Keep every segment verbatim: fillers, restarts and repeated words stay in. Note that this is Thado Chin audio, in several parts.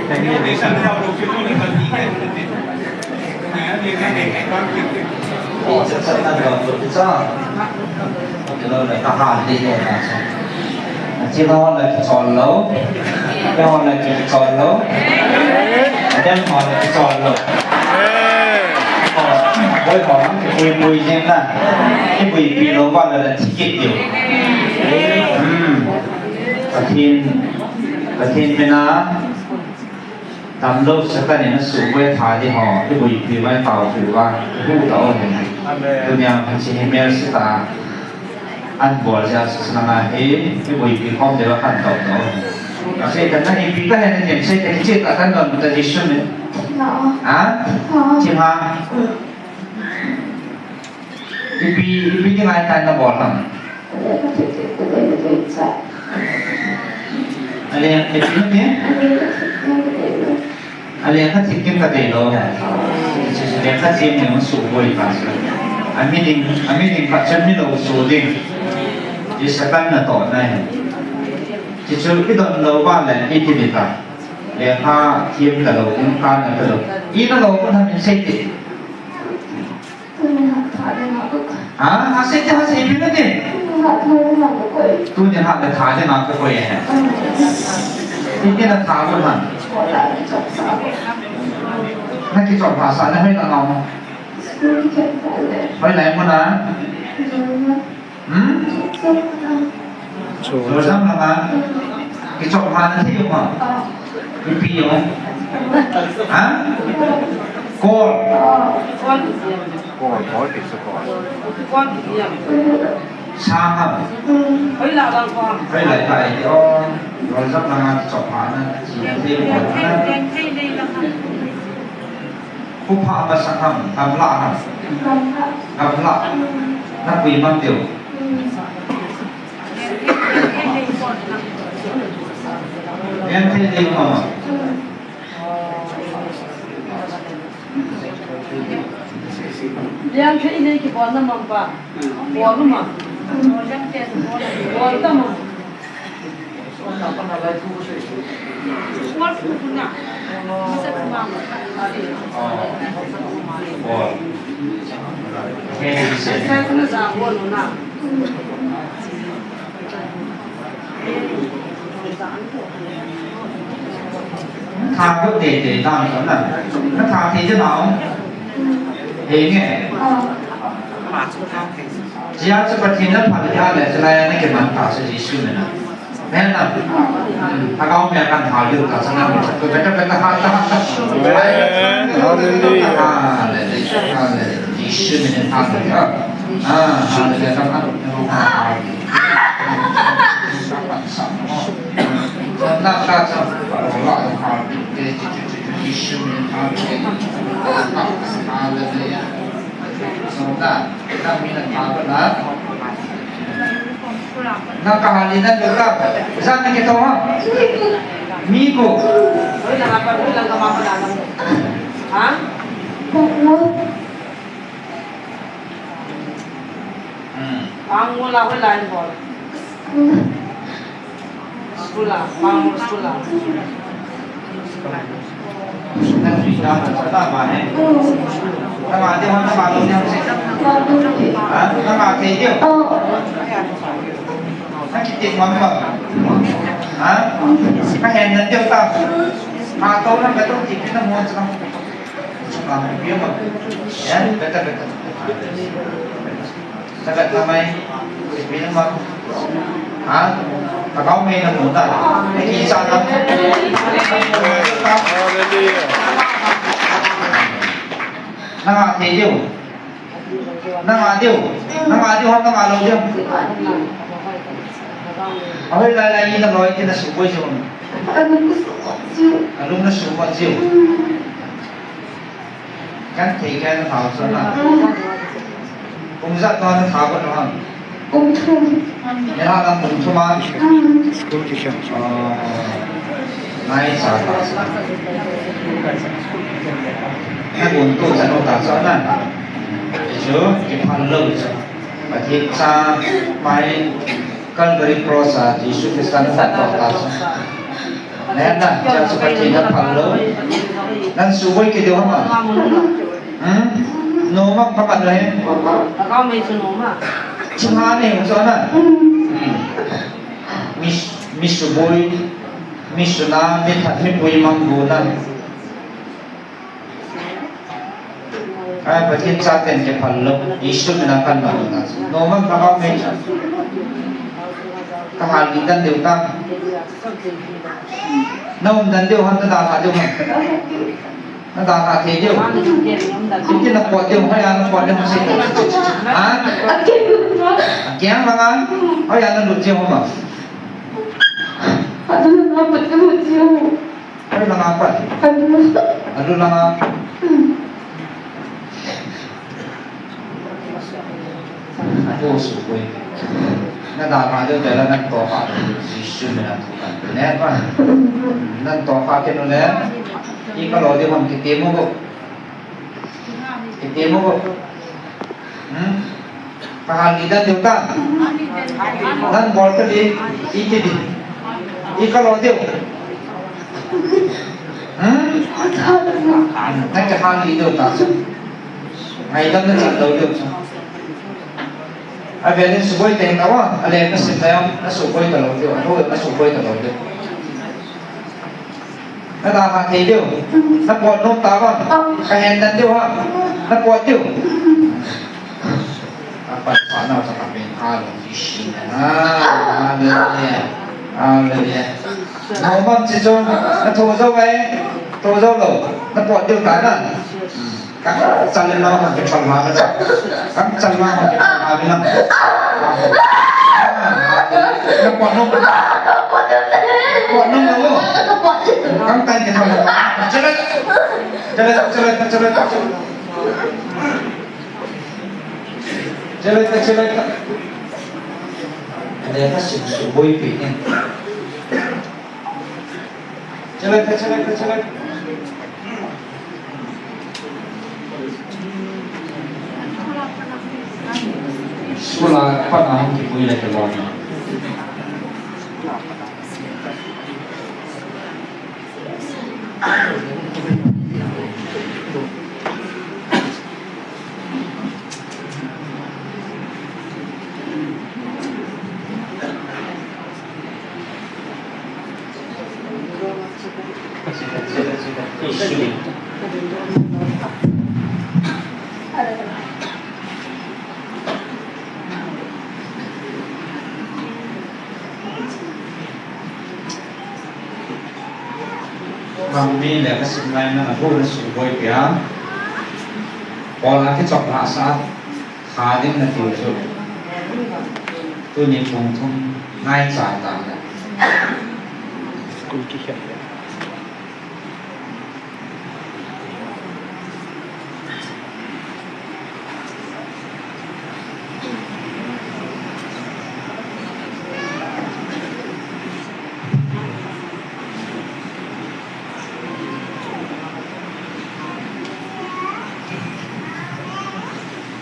Chil ho la kichol lou, kei ho la kichol lou, adem ho la kichol lou. Boi ho la kipui pui jeng na, kibuipi lou va la la thi kit diu. Hmm. Pathen, Pathen mina damlou Satan in asuhboi tha ding ho, kibuipi uva, taopi uva, kibu tao hen. Amen. Tunia hiche hi mel seta, an bol jeh a Satan a hi, kibuipi khom ding uva kan tao tao. Asei ta na ipi kahen na tin, sei ta kiche ta kan don ta Jesu min. Ha? Chim ha? Ipi, ipi dinga hitia nabol ham? Ale, ipi nati? Ale, khatvei kim kadei lou. Lekha sim ni suhboi ta. Ami ding, ami ding khat chun mi lou suh ding. Hiche Satan natohna hi. Hichu idon lou va le, iti ding ta. Lekha sim talou, kum kan talou. Ina lou kum ham in sei ti. Tuni hat tha dinga ka koi. Ha? Asei te, asei ipi nati? Tuni hat tha dinga ka koi. Tuni hat le tha dinga ka koi e. Ipi na tha got ham? Hoilai kichop sa. Na kichop sa na hoilai ngau mo? School kikhen sa le. Hoilai muna? School na. Hmm? Jorjam langa kichop ha na thei u ham? Ipi u? Ha? Kol. Kol, kol, kol. Sang ham? Hoilai tai o. Jorjam langa kichop ha na thei u ham? Khuphah masang ham, gamlah ham? Gamlah. Gamlah. Mm. Napui mang diu. Mm. Lian thei ding mama. Mm. Lian thei nei kibol na mama. Bol na ma. Bol ta ma. Tha got teitei dan ko na. Na tha thei te nao. Hei nge. Chia chu Pathen na phal dia le, chulai a na kiman ta chu Jesu min a. Amen. Hmm, Lhagao mei a kan hal diu ta chu na, beta, beta, hal ta, hal ta. Amen. Hallelujah. Hallelujah. Hallelujah. Jesu min a hal ta. Ah, hallelujah. Kan hal ta. Na ka cha, la, hal ta. Jesu min a hal ta. Hallelujah. So na, na mi na ka na. Na kahal in na tu ka. Jan na kito ha. Mi ko. Ha? Hmm. Ang mo la ko line ball. School a, Pangmol school a. Sagat namai, ipi namai. Ha? Lhagao mei namu ta. Kicha na. Hallelujah. Nanga thei diu. Nanga diu. Nanga diu, nanga lou diu. Ahoi lai lai, ina loi, ina suboi diu. Alung na suboi diu. Kan thei kan thao chu na. Kum ijat na thao got ham? Kum thum. Nilhah lang kum thum a? Mm. Kum thum. Oh. Nai sa ta. Na kum tu sa no ta sa na. Chu, kiphal lou chu. Pathen cha mai Calvary Cross a Jesu Christa na ta ta sa. Nana, cha su pa che na phal lou. Nan suboi kit diu ham a? Hmm? Nom am pha khat lou hi. Chingha nei hung chu na. Hmm. Mi, mi suboi, mi suna, mi that, mi pui mang bu na. Ai, Pathen chaten kiphal lou, Jesu mina kan ma na. Nom am pha khat lou. Ka hal lih dan diu ta. Na umdan diu ham, na dalha diu ham? Na dalha thei diu. Iti na pot diu, hoiya na pot diu ham se. Ha? Akiang langa, hoiya na lut diu ham? Hoi langa pat. Alu langa. Ko suboi. Na dalha diu tela na toh kha. Jesu mina thu kan ne pa. Na toh kha kit u le. Iti kalo diu ham, kiti mo ko. Kiti mo ko. Hmm? Ka hal lih dan diu ta. Nan bol ka di, iti di. Iti kalo diu. Hmm? Nan ka hal lih diu ta. Ngaidam na chan lou diu. Avel in suboi teng ka wa, ale ka sim na ya, na suboi talou diu, anu na suboi talou diu. Na dalha thei diu. Na pot nom ta va. Ka hen dan diu ha. Na pot diu. Apa sa na sa ka pen ha lo ji shi na. Hallelujah. Hallelujah. Na umam chi chu. Na tho jo ve. Tho jo lou. Na pot diu ta na. Kam chal ma ma ke chal ma ka. Kam chal ma ma ke chal ma bina. Ka pot nom. Pot nom lo. Kam tai ke chal ma. Chale. Chale, chale, chale, chale. Chale, chale. Ade ka sim suboi pe ni. Chale, chale, chale. Sula pana hung kipui le ke lona. Bang mi le ka sim lai na, na bu na suboi pia. Paul a kichop na sa, kha ding na tiu chu. Tuni pung thum nai cha ta na.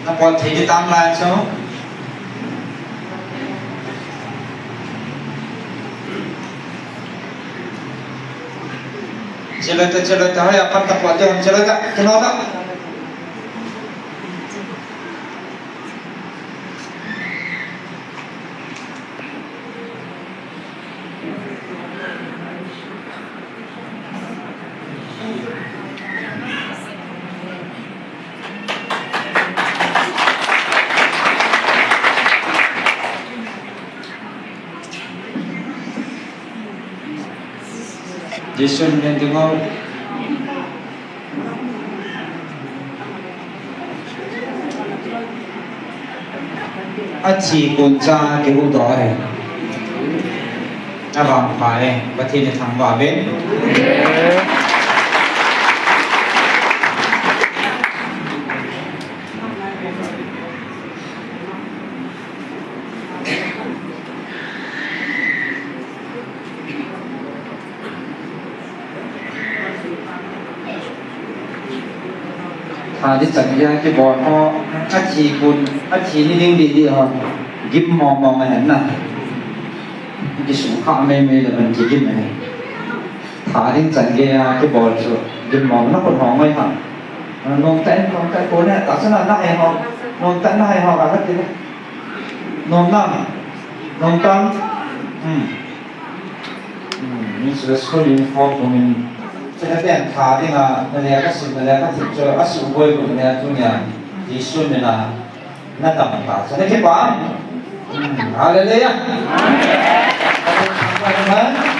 Na pot thei di tam lai chu. Chiloi ta, chiloi ta, hoiya pat ta pot di ham, chiloi ta, kino ta. Jesu min in ding o. Athi kon cha kihuhdoh e. Avangpha e. Pathen in thangvah uvin. Tha ding chan geiya kibol ho, athi kon, athi ni ding didi ho, gim mong mong ahi na. Kisukha mei mei le ban kigim ahi. Tha ding chan gei a kibol chu, dim mong na ko hong mai ha. Nom tan, nom tan ko ne, ta sana na hai ho. Nom tan na hai ho ka ti le. Nom nam. Nom tan. Hmm. Hmm, min su school uniform ko min. Chena ten tha ding a, na le ka sim, na le ka thip chu, a su boi ko ne tu nia. Jesu min a, na tam ta. Chena kipa. Hmm, hallelujah. Amen.